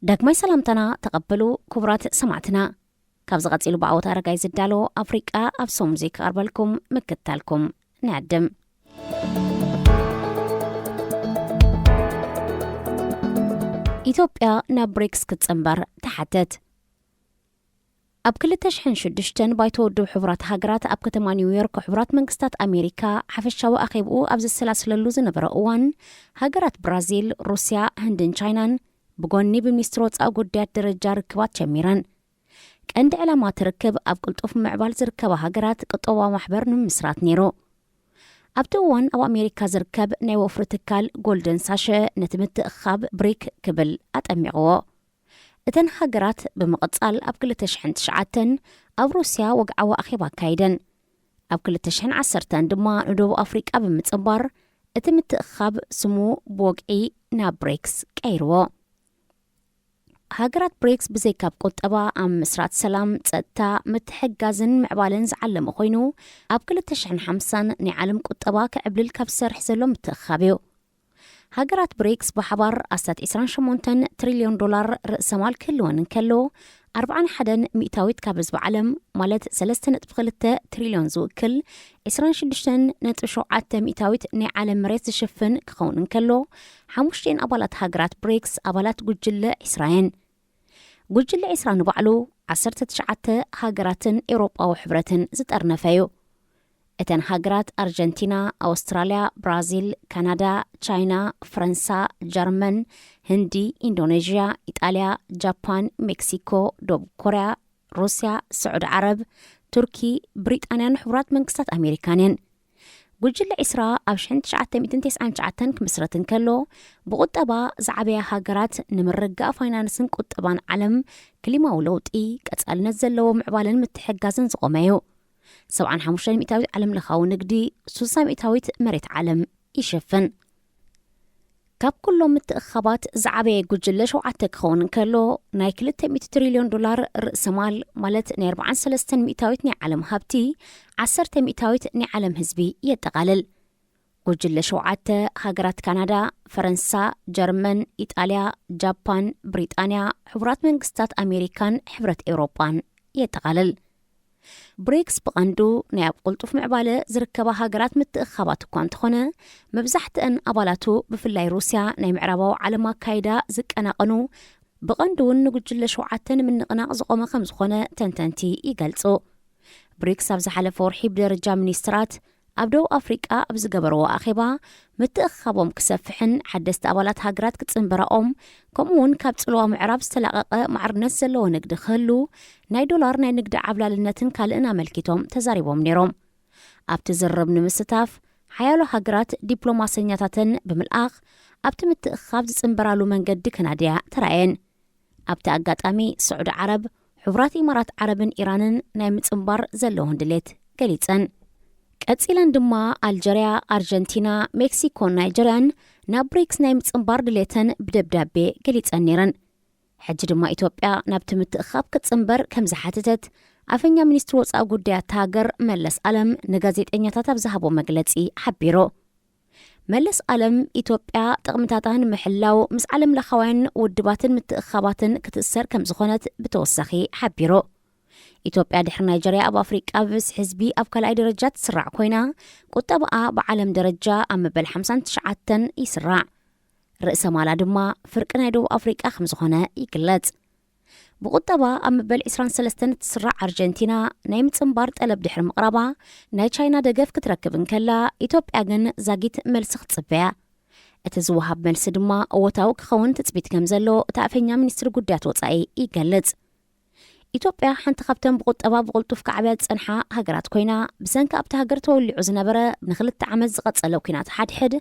ዳግማይ ሰላምታና ተቐበሉ ክቡራት ሰማዕትና። ካብዚ ቀጺሉ ብዓወት ኣረጋይ ዝዳሎ ኣፍሪቃ ኣብ ሰሙዚ ክቐርበልኩም ምክታልኩም ንዕድም። ኢትዮጵያ ናብ ብሪክስ ክትጽንበር ተሓተት። ኣብ ክልተ ሽሕን ሽዱሽተን ባይቶ ውድብ ሕቡራት ሃገራት ኣብ ከተማ ኒውዮርክ ሕቡራት መንግስታት ኣሜሪካ ሓፈሻዊ ኣኼብኡ ኣብ ዘሰላስለሉ ዝነበረ እዋን፣ ሃገራት ብራዚል፣ ሩስያ፣ ህንድን ቻይናን ብጎኒ ብሚኒስትሪ ወጻኢ ጉዳያት ደረጃ ርክባት ጀሚረን። ቀንዲ ዕላማ እቲ ርክብ ኣብ ቅልጡፍ ምዕባል ዝርከባ ሃገራት ቁጠባዊ ማሕበር ንምምስራት ነይሩ። ኣብቲ እዋን ኣብ ኣሜሪካ ዝርከብ ናይ ወፍሪ ትካል ጎልደን ሳሸ ነቲ ምትእኻብ ብሪክ ክብል ኣጠሚቕዎ። እተን ሃገራት ብምቕጻል ኣብ ክልተ ሽሕን ትሽዓተን ኣብ ሩስያ ወግዓዊ ኣኼባ ኣካይደን። ኣብ ክልተ ሽሕን ዓሰርተን ድማ ንደቡብ ኣፍሪቃ ብምጽንባር እቲ ምትእኻብ ስሙ ብወግዒ ናብ ብሪክስ ቀይርዎ። ሃገራት ብሪክስ ብዘይካብ ቁጠባ ኣብ ምስራት ሰላም፣ ጸጥታ፣ ምትሕጋዝን ምዕባለን ዝዓለመ ኮይኑ፣ ኣብ ክልተ ሽሕን ሓምሳን ናይ ዓለም ቁጠባ ክዕብልል ካብ ዝሰርሕ ዘሎ ምትእኻብ እዩ። ሃገራት ብሪክስ ብሓባር ኣስታት ዕስራን ሸሞንተን ትሪልዮን ዶላር ርእሰ ማል ክህልወን እንከሎ፣ ኣርብዓን ሓደን ሚእታዊት ካብ ህዝቢ ዓለም፣ ማለት ሰለስተ ነጥቢ ክልተ ትሪልዮን ዝውክል፣ ዕስራን ሽዱሽተን ነጥቢ ሸውዓተ ሚእታዊት ናይ ዓለም መሬት ዝሽፍን ክኸውን እንከሎ፣ ሓሙሽቲኤን ኣባላት ሃገራት ብሪክስ ኣባላት ጉጅለ ዕስራ እየን። ጉጅለ ዕስራ ንባዕሉ ዓሰርተ ትሽዓተ ሃገራትን ኤውሮጳዊ ሕብረትን ዝጠርነፈ እዩ። እተን ሃገራት ኣርጀንቲና፣ ኣውስትራልያ፣ ብራዚል፣ ካናዳ፣ ቻይና፣ ፈረንሳ፣ ጀርመን፣ ህንዲ፣ ኢንዶኔዥያ፣ ኢጣልያ፣ ጃፓን፣ ሜክሲኮ፣ ደቡብ ኮርያ፣ ሩስያ፣ ስዑዲ ዓረብ፣ ቱርኪ፣ ብሪጣንያን ሕቡራት መንግስታት ኣሜሪካን እየን። ጉጅለ ዕስራ ኣብ ሽሕን ትሽዓተ ሚእትን ተስዓን ትሽዓተን ክምስረት እንከሎ፣ ብቁጠባ ዝዓበያ ሃገራት ንምርግጋእ ፋይናንስን ቁጠባን ዓለም፣ ክሊማዊ ለውጢ፣ ቀጻልነት ዘለዎ ምዕባለን ምትሕጋዝን ዝቖመ እዩ። ሰብዓን ሓሙሽተን ሚእታዊት ዓለም ለኻዊ ንግዲ፣ ሱሳ ሚእታዊት መሬት ዓለም ይሽፍን። ካብ ኩሎም ምትእኻባት ዝዓበየ ጉጅለ ሸውዓተ ክኸውን እንከሎ፣ ናይ ክልተ ሚእቲ ትሪልዮን ዶላር ርእሰ ማል፣ ማለት ናይ ኣርብዓን ሰለስተን ሚእታዊት ናይ ዓለም ሃብቲ፣ ዓሰርተ ሚእታዊት ናይ ዓለም ህዝቢ የጠቓልል። ጉጅለ ሸውዓተ፣ ሃገራት ካናዳ፣ ፈረንሳ፣ ጀርመን፣ ኢጣልያ፣ ጃፓን፣ ብሪጣንያ፣ ሕቡራት መንግስታት ኣሜሪካን ሕብረት ኤውሮጳን የጠቓልል። ብሪክስ ብቐንዱ ናይ ኣብ ቅልጡፍ ምዕባለ ዝርከባ ሃገራት ምትእኻባት እኳ እንተኾነ፣ መብዛሕትአን ኣባላቱ፣ ብፍላይ ሩስያ፣ ናይ ምዕራባዊ ዓለም ኣካይዳ ዝቀናቐኑ፣ ብቐንዱ እውን ንጉጅለ ሸውዓተ ንምንቕናቕ ዝቖመ ከም ዝኾነ ተንተንቲ ይገልጹ። ብሪክስ ኣብ ዝሓለፈ ወርሒ ብደረጃ ሚኒስትራት ኣብ ደቡብ ኣፍሪቃ ኣብ ዝገበርዎ ኣኼባ፣ ምትእኽኻቦም ክሰፍሕን ሓደስቲ ኣባላት ሃገራት ክጽንበራኦም፣ ከምኡ እውን ካብ ጽልዋ ምዕራብ ዝተላቐቐ ማዕርነት ዘለዎ ንግዲ ክህሉ፣ ናይ ዶላር ናይ ንግዲ ዓብላልነትን ካልእን ኣመልኪቶም ተዛሪቦም ነይሮም። ኣብቲ ዝርርብ ንምስታፍ፣ ሓያሎ ሃገራት ዲፕሎማሰኛታተን ብምልኣኽ፣ ኣብቲ ምትእኽኻብ ዝጽንበራሉ መንገዲ ክናድያ ተራእየን። ኣብቲ ኣጋጣሚ፣ ስዑዲ ዓረብ፣ ሕቡራት ኢማራት ዓረብን ኢራንን ናይ ምጽንባር ዘለወን ድሌት ገሊጸን። ቀጺለን ድማ፣ ኣልጀርያ፣ ኣርጀንቲና፣ ሜክሲኮን ናይጀርያን ናብ ብሪክስ ናይ ምጽንባር ድሌተን ብደብዳቤ ገሊጸን ነይረን። ሕጂ ድማ ኢትዮጵያ ናብቲ ምትእኻብ ክትጽንበር ከም ዝሓተተት ኣፈኛ ሚኒስትሪ ወጻኢ ጉዳያት እታ ሃገር መለስ ኣለም ንጋዜጠኛታት ኣብ ዝሃቦ መግለጺ ሓቢሩ። መለስ ኣለም፣ ኢትዮጵያ ጥቕምታታ ንምሕላው ምስ ዓለም ለኻውያን ውድባትን ምትእኻባትን ክትእሰር ከም ዝኾነት ብተወሳኺ ሓቢሩ። ኢትዮጵያ ድሕሪ ናይጀርያ ኣብ ኣፍሪቃ ብብዝሒ ህዝቢ ኣብ ካልኣይ ደረጃ ትስራዕ ኮይና፣ ቁጠባኣ ብዓለም ደረጃ ኣብ መበል ሓምሳን ትሽዓተን ይስራዕ። ርእሰ ማላ ድማ ፍርቂ ናይ ደቡብ ኣፍሪቃ ከም ዝኾነ ይግለጽ። ብቁጠባ ኣብ መበል ዕስራን ሰለስተን እትስራዕ ኣርጀንቲና፣ ናይ ምጽንባር ጠለብ ድሕሪ ምቕራባ፣ ናይ ቻይና ደገፍ ክትረክብ እንከላ፣ ኢትዮጵያ ግን ዛጊት መልሲ ክትጽበያ። እቲ ዝወሃብ መልሲ ድማ እወታዊ ክኸውን ትጽቢት ከም ዘሎ እቲ ኣፈኛ ሚኒስትሪ ጉዳያት ወጻኢ ይገልጽ። ኢትዮጵያ ሓንቲ ካብተን ብቁጠባ ብቕልጡፍ ክዓብያ ዝጸንሓ ሃገራት ኮይና፣ ብሰንኪ ኣብታ ሃገር ተወሊዑ ዝነበረ ንኽልተ ዓመት ዝቐጸለ ኲናት ሓድሕድ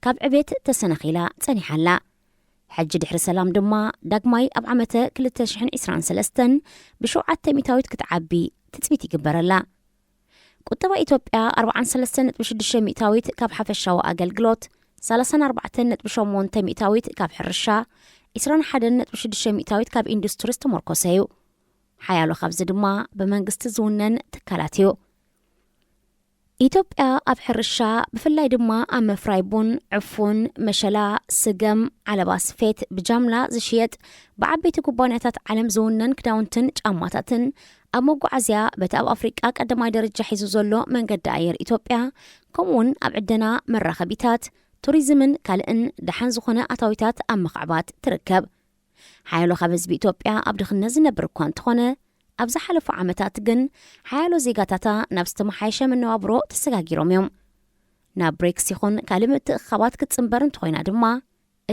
ካብ ዕቤት ተሰናኺላ ጸኒሓ ኣላ። ሕጂ ድሕሪ ሰላም ድማ ዳግማይ ኣብ ዓመተ ክልተ ሽሕን ዕስራን ሰለስተን ብሸውዓተ ሚእታዊት ክትዓቢ ትጽቢት ይግበረላ። ቁጠባ ኢትዮጵያ ኣርብዓን ሰለስተን ነጥቢ ሽዱሽተ ሚእታዊት ካብ ሓፈሻዊ ኣገልግሎት፣ ሰላሳን ኣርባዕተን ነጥቢ ሸሞንተ ሚእታዊት ካብ ሕርሻ፣ ዕስራን ሓደን ነጥቢ ሽዱሽተ ሚእታዊት ካብ ኢንዱስትሪ ዝተመርኮሰ እዩ። ሓያሎ ካብዚ ድማ ብመንግስቲ ዝውነን ትካላት እዩ። ኢትዮጵያ ኣብ ሕርሻ፣ ብፍላይ ድማ ኣብ ምፍራይ ቡን፣ ዕፉን፣ መሸላ፣ ስገም፣ ዓለባ ስፌት፣ ብጃምላ ዝሽየጥ፣ ብዓበይቲ ኩባንያታት ዓለም ዝውነን ክዳውንትን ጫማታትን፣ ኣብ መጓዓዝያ በቲ ኣብ ኣፍሪቃ ቀዳማይ ደረጃ ሒዙ ዘሎ መንገዲ ኣየር ኢትዮጵያ፣ ከምኡውን ኣብ ዕደና መራኸቢታት፣ ቱሪዝምን ካልእን ደሓን ዝኾነ ኣታዊታት ኣብ ምኽዕባት ትርከብ። ሓያሎ ካብ ህዝቢ ኢትዮጵያ ኣብ ድኽነት ዝነብር እኳ እንተኾነ፣ ኣብ ዝሓለፉ ዓመታት ግን ሓያሎ ዜጋታታ ናብ ዝተመሓየሸ መነባብሮ ተሰጋጊሮም እዮም። ናብ ብሬክስ ይኹን ካልእ ምትእኽኻባት ክትጽንበር እንተኾይና ድማ፣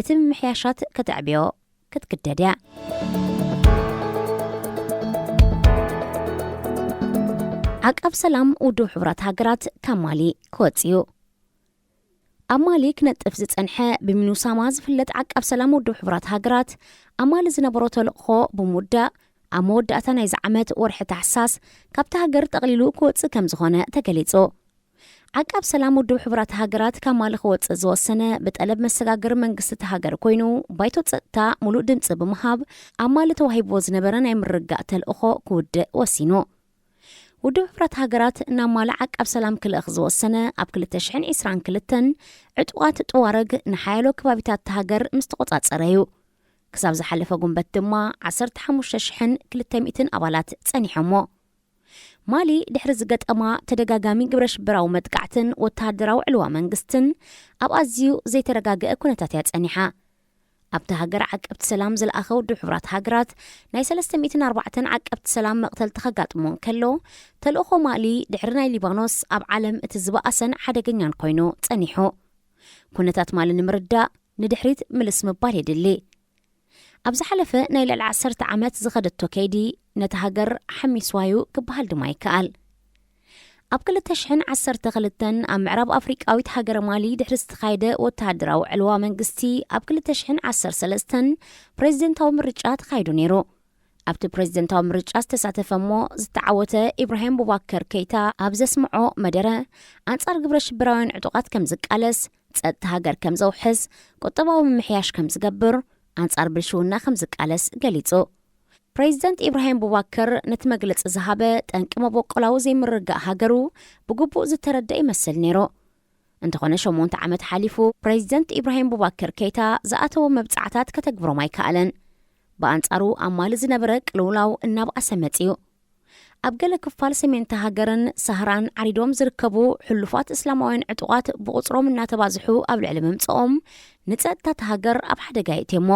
እቲ ምምሕያሻት ከተዕብዮ ክትግደድ እያ። ዓቃብ ሰላም ውድብ ሕቡራት ሃገራት ካብ ማሊ ክወጽእ እዩ። ኣብ ማሊ ክነጥፍ ዝጸንሐ ብሚኑሳማ ዝፍለጥ ዓቃብ ሰላም ውድብ ሕቡራት ሃገራት፣ ኣብ ማሊ ዝነበሮ ተልእኾ ብምውዳእ፣ ኣብ መወዳእታ ናይዚ ዓመት ወርሒ ታሕሳስ ካብቲ ሃገር ጠቕሊሉ ክወጽእ ከም ዝኾነ ተገሊጹ። ዓቃብ ሰላም ውድብ ሕቡራት ሃገራት ካብ ማሊ ክወጽእ ዝወሰነ ብጠለብ መሰጋገሪ መንግስቲ እቲ ሃገር ኮይኑ፣ ባይቶ ጸጥታ ሙሉእ ድምጺ ብምሃብ ኣብ ማሊ ተዋሂብዎ ዝነበረ ናይ ምርግጋእ ተልእኾ ክውድእ ወሲኑ። ውድብ ሕቡራት ሃገራት ናብ ማሊ ዓቃብ ሰላም ክልእኽ ዝወሰነ ኣብ ክልተ ሽሕን ዕስራን ክልተን ዕጡቓት ጥዋረግ ንሓያሎ ከባቢታት እቲ ሃገር ምስ ተቖጻጸረ እዩ። ክሳብ ዝሓለፈ ጉንበት ድማ ዓሰርተ ሓሙሽተ ሽሕን ክልተ ሚእትን ኣባላት ጸኒሖሞ። ማሊ ድሕሪ ዝገጠማ ተደጋጋሚ ግብረ ሽበራዊ መጥቃዕትን ወተሃደራዊ ዕልዋ መንግስትን ኣብ ኣዝዩ ዘይተረጋገአ ኩነታት እያ ጸኒሓ። ኣብቲ ሃገር ዓቀብቲ ሰላም ዝለኣኸ ውድብ ሕቡራት ሃገራት ናይ ሰለስተ ሚእትን ኣርባዕተን ዓቀብቲ ሰላም መቕተልቲ ከጋጥሞ እንከሎ፣ ተልእኾ ማሊ ድሕሪ ናይ ሊባኖስ ኣብ ዓለም እቲ ዝበኣሰን ሓደገኛን ኮይኑ ጸኒሑ። ኩነታት ማሊ ንምርዳእ ንድሕሪት ምልስ ምባል የድሊ። ኣብ ዝሓለፈ ናይ ልዕሊ ዓሰርተ ዓመት ዝኸደቶ ከይዲ ነቲ ሃገር ሓሚስዋዩ ክበሃል ድማ ይከኣል። ኣብ ክልተ ሽሕን ዓሰርተ ክልተን ኣብ ምዕራብ ኣፍሪቃዊት ሃገረ ማሊ ድሕሪ ዝተኻየደ ወተሃደራዊ ዕልዋ መንግስቲ ኣብ ክልተ ሽሕን ዓሰርተ ሰለስተን ፕሬዚደንታዊ ምርጫ ተኻይዱ ነይሩ። ኣብቲ ፕሬዚደንታዊ ምርጫ ዝተሳተፈ እሞ ዝተዓወተ ኢብራሂም ቡባከር ኬይታ ኣብ ዘስምዖ መደረ፣ ኣንጻር ግብረ ሽበራውያን ዕጡቓት ከም ዝቃለስ፣ ጸጥታ ሃገር ከም ዘውሕስ፣ ቁጠባዊ ምምሕያሽ ከም ዝገብር፣ ኣንጻር ብልሽውና ከም ዝቃለስ ገሊጹ። ፕሬዚደንት ኢብራሂም ቡባከር ነቲ መግለጺ ዝሃበ፣ ጠንቂ መበቆላዊ ዘይምርግጋእ ሃገሩ ብግቡእ ዝተረድአ ይመስል ነይሩ። እንተኾነ፣ ሸሞንተ ዓመት ሓሊፉ፣ ፕሬዚደንት ኢብራሂም ቡባከር ኬይታ ዝኣተዎ መብጻዕታት ከተግብሮም ኣይከኣለን። ብኣንጻሩ፣ ኣብ ማሊ ዝነበረ ቅልውላው እናብኣሰ መጺኡ። ኣብ ገለ ክፋል ሰሜን እታ ሃገርን ሳህራን ዓሪዶም ዝርከቡ ሕሉፋት እስላማውያን ዕጡቓት ብቑጽሮም እናተባዝሑ ኣብ ልዕሊ ምምጽኦም፣ ንጸጥታ እታ ሃገር ኣብ ሓደጋ የእትዮሞ።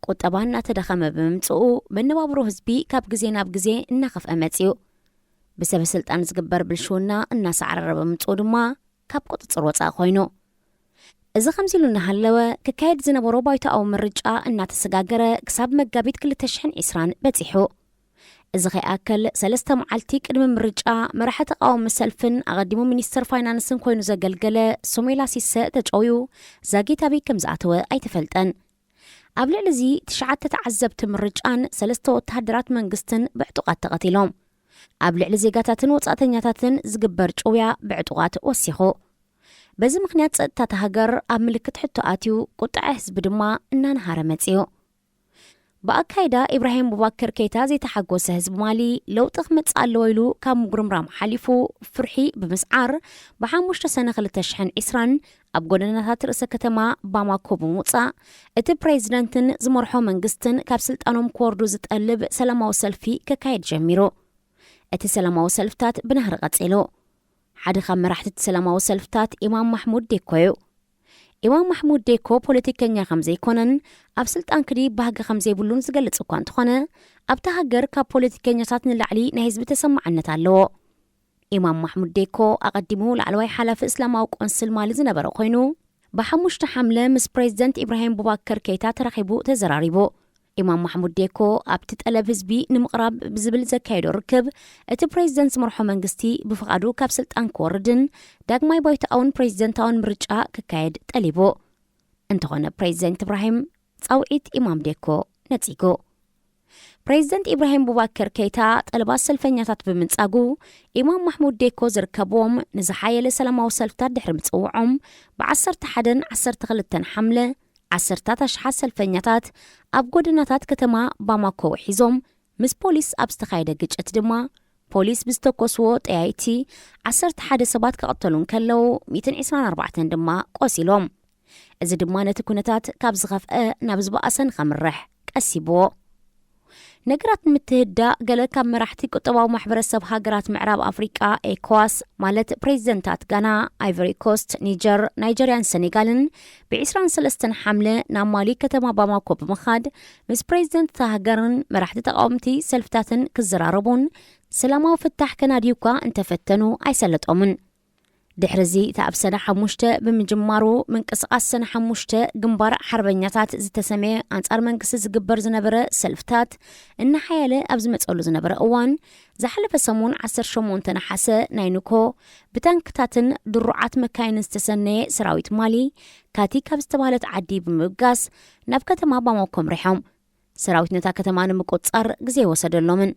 ቁጠባ እናተዳኸመ ብምምጽኡ፣ መነባብሮ ህዝቢ ካብ ግዜ ናብ ግዜ እናኸፍአ መጺኡ። ብሰበ ስልጣን ዝግበር ብልሽውና እናሳዕረረ ብምምጽኡ ድማ፣ ካብ ቁጽጽር ወጻኢ ኮይኑ። እዚ ከምዚ ኢሉ እናሃለወ፣ ክካየድ ዝነበሮ ባይቶኣዊ ምርጫ እናተሰጋገረ ክሳብ መጋቢት ክልተ ሽሕን ዕስራን በጺሑ። እዚ ከይኣክል፣ ሰለስተ መዓልቲ ቅድሚ ምርጫ፣ መራሒ ተቓዋሚ ሰልፍን ኣቐዲሙ ሚኒስተር ፋይናንስን ኮይኑ ዘገልገለ ሶሜላ ሲሰ ተጨውዩ ዛጊት ኣበይ ከም ዝኣተወ ኣይተፈልጠን። ኣብ ልዕሊ እዚ፣ ትሽዓተ ተዓዘብቲ ምርጫን ሰለስተ ወተሃደራት መንግስትን ብዕጡቓት ተቐቲሎም። ኣብ ልዕሊ ዜጋታትን ወጻእተኛታትን ዝግበር ጭውያ ብዕጡቓት ወሲኹ። በዚ ምኽንያት፣ ጸጥታ እታ ሃገር ኣብ ምልክት ሕቶ ኣትዩ፣ ቁጥዐ ህዝቢ ድማ እናነሃረ መጺኡ። ብኣካይዳ ኢብራሂም ቡባከር ኬይታ ዘይተሓጎሰ ህዝቢ ማሊ፣ ለውጢ ክመጽእ ኣለዎ ኢሉ ካብ ምጉርምራም ሓሊፉ፣ ፍርሒ ብምስዓር፣ ብሓሙሽተ ሰነ ክልተ ሽሕን ዕስራን ኣብ ጎደናታት ርእሰ ከተማ ባማኮ ብምውጻእ፣ እቲ ፕሬዚደንትን ዝመርሖ መንግስትን ካብ ስልጣኖም ክወርዱ ዝጠልብ ሰላማዊ ሰልፊ ከካየድ ጀሚሩ። እቲ ሰላማዊ ሰልፍታት ብናህሪ ቀጺሉ። ሓደ ካብ መራሕቲ እቲ ሰላማዊ ሰልፍታት ኢማም ማሕሙድ ዴኮ እዩ። ኢማም ማሕሙድ ዴኮ ፖለቲከኛ ከም ዘይኮነን ኣብ ስልጣን ክድይብ ባህጊ ከም ዘይብሉን ዝገልጽ እኳ እንተኾነ፣ ኣብታ ሃገር ካብ ፖለቲከኛታት ንላዕሊ ናይ ህዝቢ ተሰማዕነት ኣለዎ። ኢማም ማሕሙድ ዴኮ ኣቐዲሙ ላዕለዋይ ሓላፊ እስላማዊ ቆንስል ማሊ ዝነበረ ኮይኑ፣ ብሓሙሽተ ሓምለ ምስ ፕሬዚደንት ኢብራሂም ቡባከር ኬይታ ተራኺቡ ተዘራሪቡ። ኢማም ማሕሙድ ዴኮ ኣብቲ ጠለብ ህዝቢ ንምቕራብ ብዝብል ዘካየዶ ርክብ፣ እቲ ፕሬዚደንት ዝመርሖ መንግስቲ ብፍቓዱ ካብ ስልጣን ክወርድን ዳግማይ ባይቶኣውን ፕሬዚደንታውን ምርጫ ክካየድ ጠሊቡ። እንተኾነ፣ ፕሬዚደንት ኢብራሂም ጻውዒት ኢማም ዴኮ ነጺጉ። ፕሬዚደንት ኢብራሂም ቡባከር ኬይታ ጠለባት ሰልፈኛታት ብምንጻጉ፣ ኢማም ማሕሙድ ዴኮ ዝርከብዎም ንዝሓየለ ሰላማዊ ሰልፍታት ድሕሪ ምጽውዖም፣ ብዓሰርተ ሓደን ዓሰርተ ክልተን ሓምለ፣ ዓሰርታት ኣሽሓት ሰልፈኛታት ኣብ ጎደናታት ከተማ ባማኮ ውሒዞም፣ ምስ ፖሊስ ኣብ ዝተኻየደ ግጭት ድማ ፖሊስ ብዝተኮስዎ ጠያይቲ ዓሰርተ ሓደ ሰባት ክቐተሉ እንከለዉ፣ ሚእትን ዕስራን ኣርባዕተን ድማ ቆሲሎም። እዚ ድማ ነቲ ኩነታት ካብ ዝኸፍአ ናብ ዝበኣሰ ንኸምርሕ ቀሲብዎ። ነገራት ንምትህዳእ፣ ገለ ካብ መራሕቲ ቁጠባዊ ማሕበረሰብ ሃገራት ምዕራብ ኣፍሪቃ፣ ኤኮዋስ፣ ማለት ፕሬዚደንታት ጋና፣ ኣይቨሪ ኮስት፣ ኒጀር፣ ናይጀርያን ሰኔጋልን፣ ብ ዕስራን ሰለስተን ሓምለ ናብ ማሊ ከተማ ባማኮ ብምኻድ ምስ ፕሬዚደንት እታ ሃገርን መራሕቲ ተቃወምቲ ሰልፍታትን ክዘራረቡን ሰላማዊ ፍታሕ ከናድዩ እኳ እንተፈተኑ ኣይሰለጦምን። ድሕሪ እዚ፣ እቲ ኣብ ሰነ ሓሙሽተ ብምጅማሩ፣ ምንቅስቓስ ሰነ ሓሙሽተ ግንባር ሓርበኛታት ዝተሰመየ ኣንጻር መንግስቲ ዝግበር ዝነበረ ሰልፍታት እናሓየለ ኣብ ዝመጸሉ ዝነበረ እዋን፣ ዝሓለፈ ሰሙን ዓሰርተ ሸሞንተ ነሓሰ ናይ ንኮ ብታንክታትን ድሩዓት መካይንን ዝተሰነየ ሰራዊት ማሊ፣ ካቲ ካብ ዝተባህለት ዓዲ ብምብጋስ ናብ ከተማ ባማኮ ኣምሪሖም። ሰራዊት ነታ ከተማ ንምቁጽጻር ግዜ ወሰደሎምን።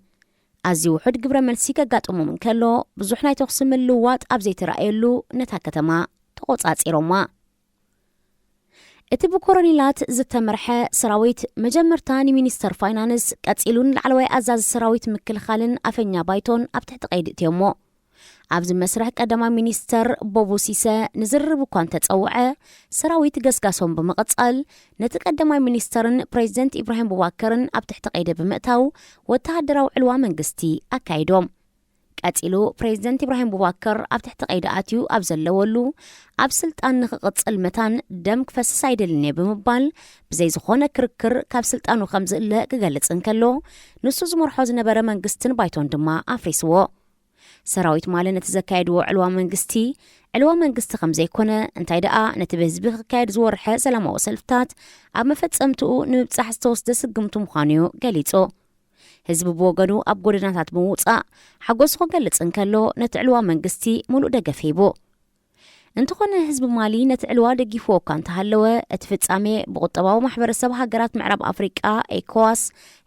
ኣዝዩ ውሑድ ግብረ መልሲ ከጋጥሞም እንከሎ፣ ብዙሕ ናይ ተኹሲ ምልውዋጥ ኣብ ዘይተራእየሉ ነታ ከተማ ተቖጻጺሮማ። እቲ ብኮሮኔላት ዝተመርሐ ሰራዊት፣ መጀመርታ ንሚኒስተር ፋይናንስ፣ ቀጺሉ ንላዕለዋይ ኣዛዚ ሰራዊት ምክልኻልን ኣፈኛ ባይቶን ኣብ ትሕቲ ቀይዲ እትዮሞ። ኣብዚ መስርሕ፣ ቀዳማይ ሚኒስተር ቦቡ ሲሰ ንዝርርብ እኳ እንተጸውዐ፣ ሰራዊት ገስጋሶም ብምቕጻል፣ ነቲ ቀዳማይ ሚኒስተርን ፕሬዚደንት ኢብራሂም ቡባከርን ኣብ ትሕቲ ቀይዲ ብምእታው፣ ወተሃደራዊ ዕልዋ መንግስቲ ኣካይዶም። ቀጺሉ፣ ፕሬዚደንት ኢብራሂም ቡባከር ኣብ ትሕቲ ቀይዲ ኣትዩ ኣብ ዘለወሉ፣ ኣብ ስልጣን ንኽቕጽል መታን ደም ክፈስስ ኣይደልን እየ ብምባል፣ ብዘይ ዝኾነ ክርክር ካብ ስልጣኑ ከም ዝእለ ክገልጽ እንከሎ፣ ንሱ ዝመርሖ ዝነበረ መንግስትን ባይቶን ድማ ኣፍሪስዎ። ሰራዊት ማሊ ነቲ ዘካየድዎ ዕልዋ መንግስቲ፣ ዕልዋ መንግስቲ ከም ዘይኮነ፣ እንታይ ደኣ ነቲ ብህዝቢ ክካየድ ዝወርሐ ሰላማዊ ሰልፍታት ኣብ መፈጸምትኡ ንምብጻሕ ዝተወስደ ስግምቱ ምዃኑ'ዩ ገሊጹ። ህዝቢ ብወገኑ ኣብ ጎደናታት ብምውጻእ ሓጎሱ ክገልጽ እንከሎ፣ ነቲ ዕልዋ መንግስቲ ምሉእ ደገፍ ሂቡ። እንተኾነ፣ ህዝቢ ማሊ ነቲ ዕልዋ ደጊፍዎ እኳ እንተሃለወ፣ እቲ ፍጻሜ ብቁጠባዊ ማሕበረሰብ ሃገራት ምዕራብ ኣፍሪቃ፣ ኤኮዋስ፣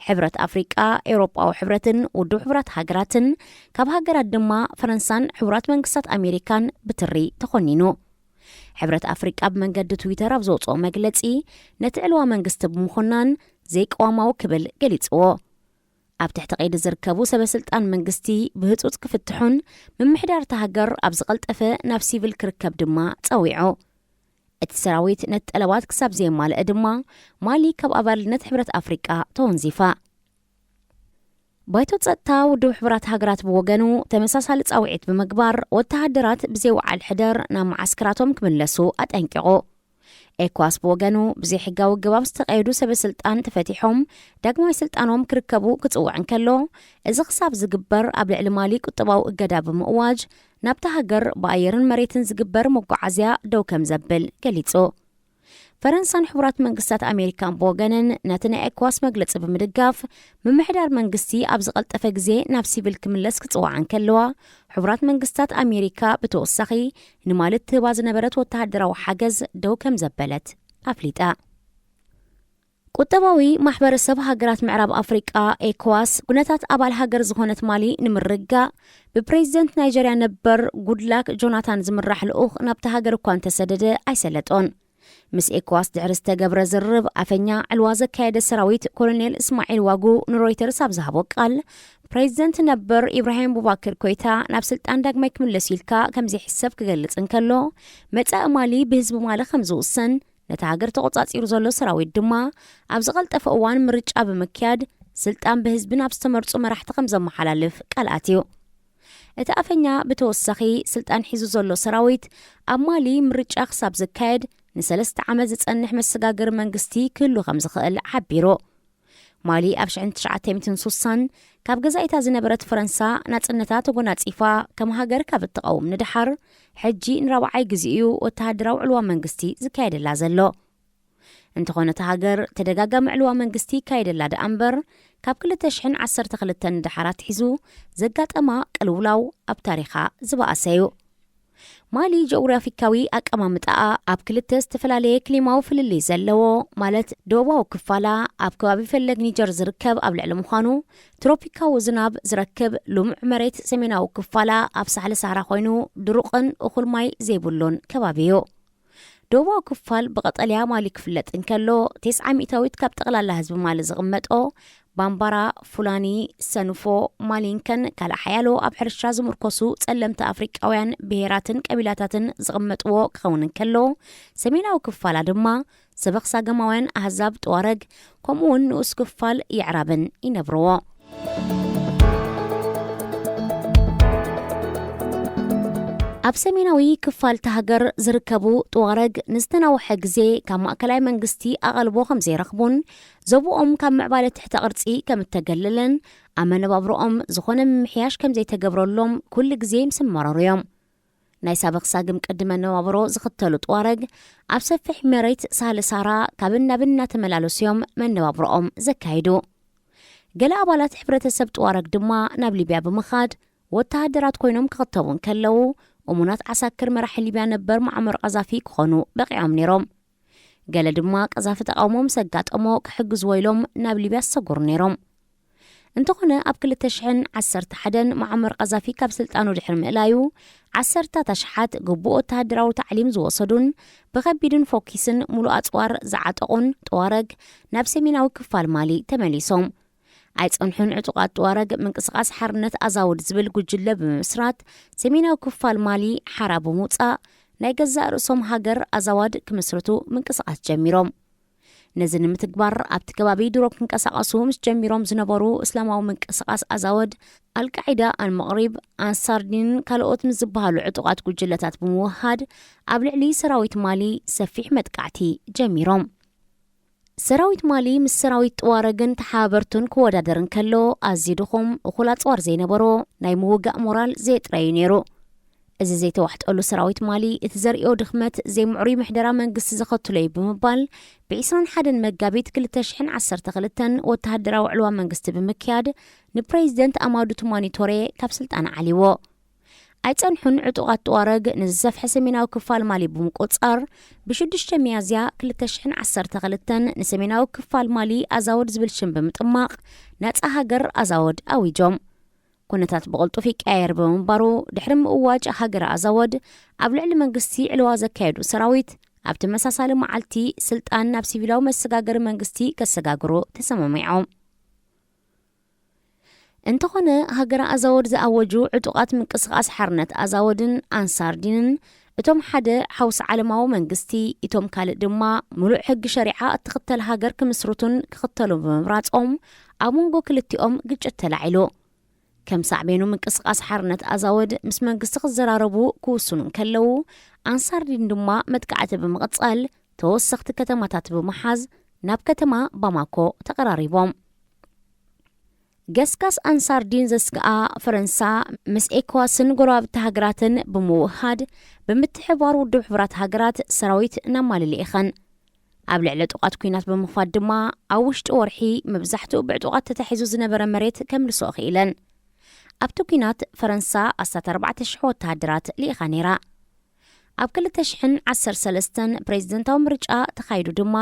ሕብረት ኣፍሪቃ፣ ኤውሮጳዊ ሕብረትን ውድብ ሕቡራት ሃገራትን፣ ካብ ሃገራት ድማ ፈረንሳን ሕቡራት መንግስታት ኣሜሪካን ብትሪ ተኾኒኑ። ሕብረት ኣፍሪቃ ብመንገዲ ትዊተር ኣብ ዘውጽኦ መግለጺ፣ ነቲ ዕልዋ መንግስቲ ብምኹናን ዘይቅዋማዊ ክብል ገሊጽዎ። ኣብ ትሕቲ ቀይዲ ዝርከቡ ሰበ ስልጣን መንግስቲ ብህጹጽ ክፍትሑን ምምሕዳር እታ ሃገር ኣብ ዝቐልጠፈ ናብ ሲቪል ክርከብ ድማ ጸዊዑ። እቲ ሰራዊት ነቲ ጠለባት ክሳብ ዘየማልአ ድማ፣ ማሊ ካብ ኣባልነት ሕብረት ኣፍሪቃ ተወንዚፋ። ባይቶ ጸጥታ ውድብ ሕቡራት ሃገራት ብወገኑ፣ ተመሳሳሊ ጻውዒት ብምግባር፣ ወተሃደራት ብዘይ ወዓል ሕደር ናብ መዓስከራቶም ክምለሱ ኣጠንቂቑ። ኤኳስ ብወገኑ፣ ብዘይ ሕጋዊ ኣገባብ ዝተቐየዱ ሰበ ስልጣን ተፈቲሖም ዳግማይ ስልጣኖም ክርከቡ ክጽውዕ እንከሎ፣ እዚ ክሳብ ዝግበር ኣብ ልዕሊ ማሊ ቁጠባዊ እገዳ ብምእዋጅ፣ ናብታ ሃገር ብኣየርን መሬትን ዝግበር መጓዓዝያ ደው ከም ዘብል ገሊጹ። ፈረንሳን ሕቡራት መንግስታት ኣሜሪካን ብወገነን፣ ነቲ ናይ ኤኳስ መግለጺ ብምድጋፍ፣ ምምሕዳር መንግስቲ ኣብ ዝቐልጠፈ ግዜ ናብ ሲቪል ክምለስ ክጽውዓ እንከለዋ፣ ሕቡራት መንግስታት ኣሜሪካ ብተወሳኺ ንማሊ ትህባ ዝነበረት ወተሃደራዊ ሓገዝ ደው ከም ዘበለት ኣፍሊጣ። ቁጠባዊ ማሕበረሰብ ሃገራት ምዕራብ ኣፍሪቃ፣ ኤኮዋስ፣ ኩነታት ኣባል ሃገር ዝኾነት ማሊ ንምርግጋእ፣ ብፕሬዚደንት ናይጀርያ ነበር ጉድላክ ጆናታን ዝምራሕ ልኡኽ ናብታ ሃገር እኳ እንተሰደደ ኣይሰለጦን። ምስ ኤኮዋስ ድሕሪ ዝተገብረ ዝርርብ፣ ኣፈኛ ዕልዋ ዘካየደ ሰራዊት ኮሎኔል እስማዒል ዋጉ ንሮይተርስ ኣብ ዝሃቦ ቃል፣ ፕሬዚደንት ነበር ኢብራሂም ቡባክር ኮይታ ናብ ስልጣን ዳግማይ ክምለስ ኢልካ ከም ዘይሕሰብ ክገልጽ እንከሎ፣ መጻኢ ማሊ ብህዝቢ ማሊ ከም ዝውሰን፣ ነታ ሃገር ተቖጻጺሩ ዘሎ ሰራዊት ድማ ኣብ ዝቐልጠፈ እዋን ምርጫ ብምክያድ፣ ስልጣን ብህዝቢ ናብ ዝተመርጹ መራሕቲ ከም ዘመሓላልፍ ቃል ኣትዩ። እቲ ኣፈኛ ብተወሳኺ፣ ስልጣን ሒዙ ዘሎ ሰራዊት ኣብ ማሊ ምርጫ ክሳብ ዝካየድ ንሰለስተ ዓመት ዝጸንሕ መሰጋገሪ መንግስቲ ክህሉ ከም ዝኽእል ሓቢሩ። ማሊ ኣብ ሽሕን ትሽዓተ ሚእትን ሱሳን ካብ ገዛኢታ ዝነበረት ፈረንሳ ናጽነታ ተጎናጺፋ ከም ሃገር ካብ እትቐውም ንደሓር፣ ሕጂ ንራብዓይ ግዜ'ዩ ወተሃደራዊ ዕልዋ መንግስቲ ዝካየደላ ዘሎ። እንተኾነ፣ እታ ሃገር ተደጋጋሚ ዕልዋ መንግስቲ ይካየደላ ደኣ እምበር፣ ካብ ክልተ ሽሕን ዓሰርተ ክልተን ንደሓር ኣትሒዙ ዘጋጠማ ቅልውላው ኣብ ታሪኻ ዝበኣሰ'ዩ። ማሊ ጂኦግራፊካዊ ኣቀማምጣኣ ኣብ ክልተ ዝተፈላለየ ክሊማዊ ፍልልይ ዘለዎ፣ ማለት ደቡባዊ ክፋላ ኣብ ከባቢ ፈለግ ኒጀር ዝርከብ ኣብ ልዕሊ ምዃኑ፣ ትሮፒካዊ ዝናብ ዝረክብ ልሙዕ መሬት፣ ሰሜናዊ ክፋላ ኣብ ሳሕሊ ሳህራ ኮይኑ ድሩቕን እኹል ማይ ዘይብሉን ከባቢ እዩ። ደቡባዊ ክፋል ብቐጠልያ ማሊ ክፍለጥ እንከሎ፣ ተስዓ ሚእታዊት ካብ ጠቕላላ ህዝቢ ማሊ ዝቕመጦ ባምባራ፣ ፉላኒ፣ ሰንፎ፣ ማሊንከን ካልእ ሓያሎ ኣብ ሕርሻ ዝምርኮሱ ጸለምቲ ኣፍሪቃውያን ብሄራትን ቀቢላታትን ዝቕመጥዎ ክኸውን እንከሎ፣ ሰሜናዊ ክፋላ ድማ ሰበኽ ሳገማውያን ኣህዛብ ጥዋረግ፣ ከምኡ እውን ንኡስ ክፋል የዕራብን ይነብርዎ። ኣብ ሰሜናዊ ክፋል እታ ሃገር ዝርከቡ ጥዋረግ ንዝተናውሐ ግዜ ካብ ማእከላይ መንግስቲ ኣቓልቦ ከም ዘይረኽቡን፣ ዞብኦም ካብ ምዕባለ ትሕተ ቅርጺ ከም እተገለለን፣ ኣብ መነባብሮኦም ዝኾነ ምምሕያሽ ከም ዘይተገብረሎም ኩሉ ግዜ ምስ ኣመረሩ እዮም። ናይ ሳበኽ ሳግም ቅዲ መነባብሮ ዝኽተሉ ጥዋረግ፣ ኣብ ሰፊሕ መሬት ሳህለ ሳራ ካብን ናብን እናተመላለሱ እዮም መነባብሮኦም ዘካይዱ። ገለ ኣባላት ሕብረተሰብ ጥዋረግ ድማ ናብ ሊብያ ብምኻድ ወተሃደራት ኮይኖም ክኽተቡ እንከለዉ፣ እሙናት ዓሳክር መራሒ ሊብያ ነበር ሙዓመር ቀዛፊ ክኾኑ በቒዖም ነይሮም። ገለ ድማ ቀዛፊ ተቓውሞ ምስ ኣጋጠሞ ክሕግዝዎ ኢሎም ናብ ሊብያ ዝሰጎሩ ነይሮም። እንተኾነ፣ ኣብ ክልተ ሽሕን ዓሰርተ ሓደን ሙዓመር ቀዛፊ ካብ ስልጣኑ ድሕሪ ምእላዩ፣ ዓሰርታት ኣሽሓት ግቡእ ወተሃደራዊ ታዕሊም ዝወሰዱን ብኸቢድን ፎኪስን ሙሉእ ኣጽዋር ዝዓጠቑን ጥዋረግ ናብ ሰሜናዊ ክፋል ማሊ ተመሊሶም። ኣይጸንሑን። ዕጡቓት ጥዋረግ ምንቅስቓስ ሓርነት ኣዛውድ ዝብል ጉጅለ ብምምስራት፣ ሰሜናዊ ክፋል ማሊ ሓራ ብምውጻእ፣ ናይ ገዛእ ርእሶም ሃገር ኣዛዋድ ክምስርቱ ምንቅስቓስ ጀሚሮም። ነዚ ንምትግባር ኣብቲ ከባቢ ድሮ ክንቀሳቐሱ ምስ ጀሚሮም ዝነበሩ እስላማዊ ምንቅስቓስ ኣዛወድ፣ ኣልቃዒዳ፣ ኣልመቕሪብ፣ ኣንሳርዲን ካልኦት ምስ ዝበሃሉ ዕጡቓት ጉጅለታት ብምውህሃድ ኣብ ልዕሊ ሰራዊት ማሊ ሰፊሕ መጥቃዕቲ ጀሚሮም። ሰራዊት ማሊ ምስ ሰራዊት ጥዋረግን ተሓባበርቱን ክወዳደር እንከሎ፣ ኣዝዩ ድኹም፣ እኹል ኣጽዋር ዘይነበሮ፣ ናይ ምውጋእ ሞራል ዘየጥረዩ ነይሩ። እዚ ዘይተዋሕጠሉ ሰራዊት ማሊ፣ እቲ ዘርእዮ ድኽመት ዘይምዕሩይ ምሕደራ መንግስቲ ዘኸትሎ እዩ ብምባል፣ ብ ዕስራን ሓደን መጋቢት ክልተ ሽሕን ዓሰርተ ክልተን ወተሃደራዊ ዕልዋ መንግስቲ ብምክያድ፣ ንፕሬዚደንት ኣማዱ ቱማኒ ቶሬ ካብ ስልጣን ዓሊዎ። ኣይጸንሑን። ዕጡቓት ጥዋረግ ንዝሰፍሐ ሰሜናዊ ክፋል ማሊ ብምቁጽጻር፣ ብሽዱሽተ ሚያዝያ ክልተ ሽሕን ዓሰርተ ክልተን ንሰሜናዊ ክፋል ማሊ ኣዛወድ ዝብል ሽም ብምጥማቕ፣ ናጻ ሃገር ኣዛወድ ኣዊጆም። ኩነታት ብቕልጡፍ ይቀያየር ብምንባሩ፣ ድሕሪ ምእዋጅ ሃገረ ኣዛወድ ኣብ ልዕሊ መንግስቲ ዕልዋ ዘካየዱ ሰራዊት፣ ኣብ ተመሳሳሊ መዓልቲ ስልጣን ናብ ሲቪላዊ መሰጋገሪ መንግስቲ ከሰጋግሩ ተሰማሚዖም። እንተኾነ፣ ሃገረ ኣዛወድ ዝኣወጁ ዕጡቓት ምንቅስቓስ ሓርነት ኣዛወድን ኣንሳር ዲንን፣ እቶም ሓደ ሓውሲ ዓለማዊ መንግስቲ፣ እቶም ካልእ ድማ ምሉእ ሕጊ ሸሪዓ እትኽተል ሃገር ክምስርቱን ክኽተሉን ብምምራጾም፣ ኣብ መንጎ ክልቲኦም ግጭት ተላዒሉ። ከም ሳዕቤኑ፣ ምንቅስቓስ ሓርነት ኣዛወድ ምስ መንግስቲ ክዘራረቡ ክውስኑ እንከለዉ፣ ኣንሳር ዲን ድማ መጥቃዕቲ ብምቕጻል፣ ተወሰኽቲ ከተማታት ብምሓዝ ናብ ከተማ ባማኮ ተቐራሪቦም። ገስጋስ ኣንሳር ዲን ዘስግኣ ፈረንሳ፣ ምስ ኤኮዋስን ጎረባብቲ ሃገራትን ብምውህሃድ፣ ብምትሕብባር ውድብ ሕቡራት ሃገራት ሰራዊት ናብ ማሊ ልኢኸን። ኣብ ልዕሊ ዕጡቓት ኲናት ብምኽፋት ድማ፣ ኣብ ውሽጢ ወርሒ መብዛሕትኡ ብዕጡቓት ተታሒዙ ዝነበረ መሬት ከምልሶ ክኢለን። ኣብቲ ኲናት፣ ፈረንሳ ኣስታት ኣርባዕተ ሽሕ ወተሃደራት ልኢኻ ነይራ። ኣብ ክልተ ሽሕን ዓሰርተ ሰለስተን ፕሬዚደንታዊ ምርጫ ተኻይዱ ድማ፣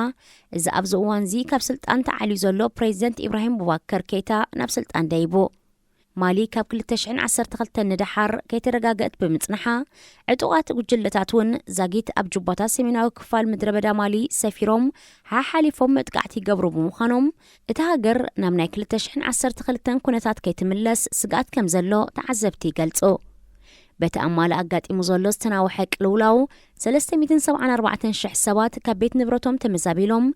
እዚ ኣብዚ እዋንዚ ካብ ስልጣን ተዓልዩ ዘሎ ፕሬዚደንት ኢብራሂም ቡባከር ኬይታ ናብ ስልጣን ደይቡ። ማሊ ካብ ክልተ ሽሕን ዓሰርተ ክልተን ንደሓር ከይተረጋገእት ብምጽንሓ፣ ዕጡቓት ጉጅለታት እውን ዛጊት ኣብ ጁባታት ሰሜናዊ ክፋል ምድረ በዳ ማሊ ሰፊሮም፣ ሓሓሊፎም መጥቃዕቲ ይገብሩ ብምዃኖም፣ እታ ሃገር ናብ ናይ ክልተ ሽሕን ዓሰርተ ክልተን ኩነታት ከይትምለስ ስግኣት ከም ዘሎ ተዓዘብቲ ይገልጹ። በቲ ኣብ ማሊ ኣጋጢሙ ዘሎ ዝተናውሐ ቅልውላው፣ ሰለስተ ሚእትን ሰብዓን ኣርባዕተን ሽሕ ሰባት ካብ ቤት ንብረቶም ተመዛቢሎም፣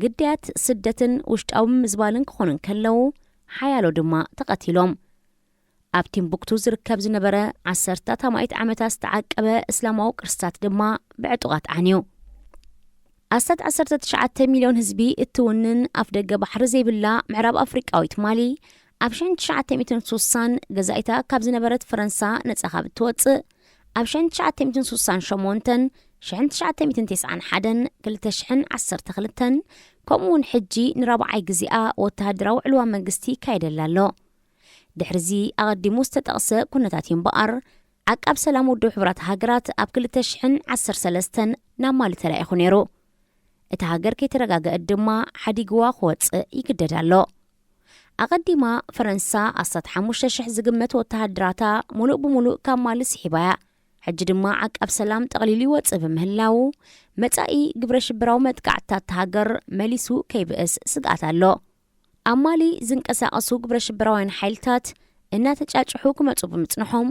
ግዳያት ስደትን ውሽጣዊ ምዝባልን ክኾኑ እንከለዉ፣ ሓያሎ ድማ ተቐቲሎም። ኣብ ቲምቡክቱ ዝርከብ ዝነበረ ዓሰርታት ኣማኢት ዓመታት ዝተዓቀበ እስላማዊ ቅርስታት ድማ ብዕጡቓት ዓንዩ። ኣስታት ዓሰርተ ትሽዓተ ሚልዮን ህዝቢ እትውንን ኣፍ ደገ ባሕሪ ዘይብላ ምዕራብ ኣፍሪቃዊት ማሊ፣ ኣብ ሽሕን ትሽዓተ ሚእትን ሱሳን ገዛኢታ ካብ ዝነበረት ፈረንሳ ነጻ ካብ እትወጽእ፣ ኣብ ሽሕን ትሽዓተ ሚእትን ሱሳን ሸሞንተን፣ ሽሕን ትሽዓተ ሚእትን ተስዓን ሓደን፣ ክልተ ሽሕን ዓሰርተ ክልተን፣ ከምኡ እውን ሕጂ ንራብዓይ ግዜኣ ወተሃደራዊ ዕልዋ መንግስቲ ይካየደላ ኣሎ። ድሕሪዚ ኣቐዲሙ ዝተጠቕሰ ኩነታት እዩ እምበኣር፣ ዓቃብ ሰላም ውድብ ሕቡራት ሃገራት ኣብ ክልተ ሽሕን ዓሰርተ ሰለስተን ናብ ማሊ ተላኢኹ ነይሩ። እታ ሃገር ከይተረጋገአት ድማ ሓዲግዋ ክወጽእ ይግደድ ኣሎ። ኣቐዲማ፣ ፈረንሳ ኣስታት ሓሙሽተ ሽሕ ዝግመት ወተሃደራታ ሙሉእ ብሙሉእ ካብ ማሊ ስሒባ እያ። ሕጂ ድማ ዓቃብ ሰላም ጠቕሊሉ ይወጽእ ብምህላዉ፣ መጻኢ ግብረ ሽበራዊ መጥቃዕትታት እታ ሃገር መሊሱ ከይብእስ ስግኣት ኣሎ። ኣብ ማሊ ዝንቀሳቐሱ ግብረ ሽበራውያን ሓይልታት እናተጫጭሑ ክመፁ ብምፅንሖም፣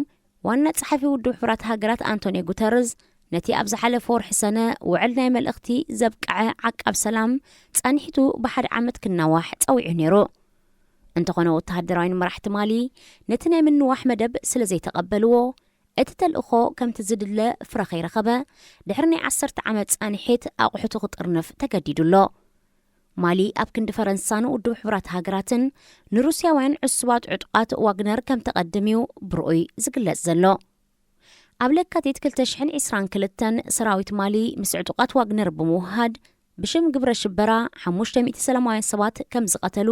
ዋና ጸሓፊ ውድብ ሕቡራት ሃገራት ኣንቶኒዮ ጉተርዝ ነቲ ኣብ ዝሓለፈ ወርሒ ሰነ ውዕል ናይ መልእኽቲ ዘብቅዐ ዓቃብ ሰላም ጸኒሕቱ ብሓደ ዓመት ክናዋሕ ጸዊዑ ነይሩ። እንተኾነ፣ ወተሃደራውያን መራሕቲ ማሊ ነቲ ናይ ምንዋሕ መደብ ስለ ዘይተቐበልዎ፣ እቲ ተልእኾ ከምቲ ዝድለ ፍረ ከይረኸበ፣ ድሕሪ ናይ ዓሰርተ ዓመት ጻንሒት ኣቑሑቱ ክጥርንፍ ተገዲዱ ኣሎ። ማሊ ኣብ ክንዲ ፈረንሳን ውድብ ሕቡራት ሃገራትን ንሩስያውያን ዕሱባት ዕጡቓት ዋግነር ከም ተቐድም እዩ ብርኡይ ዝግለጽ ዘሎ። ኣብ ለካቲት ክልተ ሽሕን ዕስራን ክልተን ሰራዊት ማሊ ምስ ዕጡቓት ዋግነር ብምውሃድ፣ ብሽም ግብረ ሽበራ ሓሙሽተ ሚእቲ ሰላማውያን ሰባት ከም ዝቐተሉ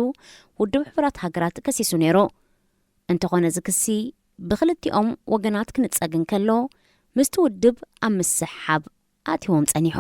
ውድብ ሕቡራት ሃገራት ከሲሱ ነይሩ። እንተኾነ፣ እዚ ክሲ ብኽልቲኦም ወገናት ክንጸግ እንከሎ፣ ምስቲ ውድብ ኣብ ምስሕሓብ ኣትይዎም ጸኒሑ።